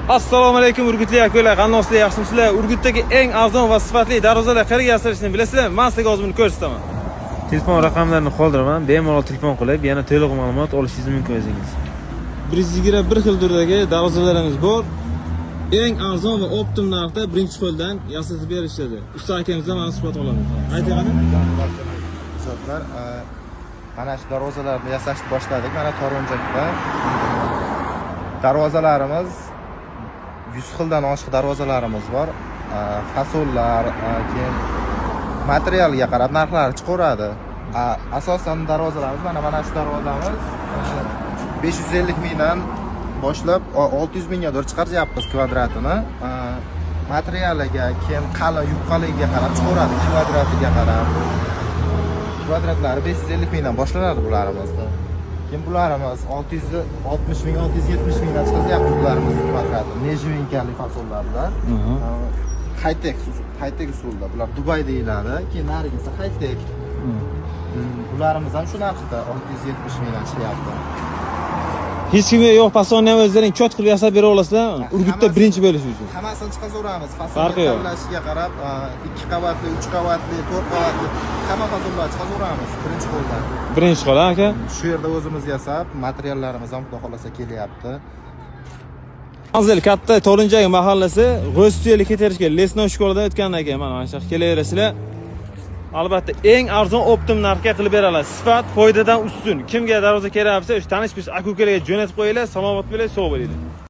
Assalomu alaykum, urgutli akalar, qandoqsizlar, yaxshimisizlar? Urgutdagi eng arzon va sifatli darvozalar qayerga yasalishini bilasizlar? Men sizlarga hozir buni ko'rsataman. Telefon raqamlarini qoldiraman, bemalol telefon qilib, yana to'liq ma'lumot olishingiz mumkin o'zingiz. 121 xil turdagi darvozalarimiz bor. Eng arzon va оптом narxda birinchi qo'ldan yasatib berishadi. Usta akamizdan mana suhbat olamiz. Ayting, qani? Mijozlar, mana shu darvozalarni yasashni boshladik. Mana Toronjakda darvozalarimiz, 100 xildan oshiq darvozalarimiz bor. Fasonlar, keyin materialga qarab narxlari chiqaveradi. Asosan darvozalarimiz, mana shu darvozamiz 550 mingdan boshlab 600 mingga chiqaryapmiz kvadratini. Materialiga, keyin qalin yupqaligiga qarab chiqaveradi, kvadratiga qarab. Kvadratlari 550 mingdan boshlanadi bularimizni. Keyin bularimiz 660 ming, 670 mingdan chiqaryapmiz bularimizni kvadrati. Нержавейка li fasonlarda. High-tech, high-tech usulda. Bular Dubay deyiladi. Keyin narigisi high-tech. Bularimiz ham shu narxda, 670 mingdan chiqyapti. Hech kimga yo'q fasonni ham o'zlaring чётко qilib yasab bera olasizlar. Urgutda birinchi bo'lishi uchun. Hammasini chiqazaveramiz. Farqi Fasonga yo'q. Tanlashiga qarab, ikki qavatli, uch qavatli, to'rt qavatli, hamma fasonlar chiqazaveramiz birinchi qo'ldan. Birinchi qo'l, aka. Shu yerda o'zimiz yasab, materiallarimiz ham, xudo xohlasa, kelyapti. Manzil katta To'rinjak mahallasi, G'o'st yo'li keterishga Лесной школа dan o'tgandan keyin mana shu yoqqa kelaverasizlar. Albatta, eng arzon оптом narxga qilib beradilar. Sifat foydadan ustun. Kimga darvoza kerak bo'lsa, o'sha tanish bilish aka ukalarga jo'natib qo'yinglar. Salomat bo'linglar, sog' bo'linglar.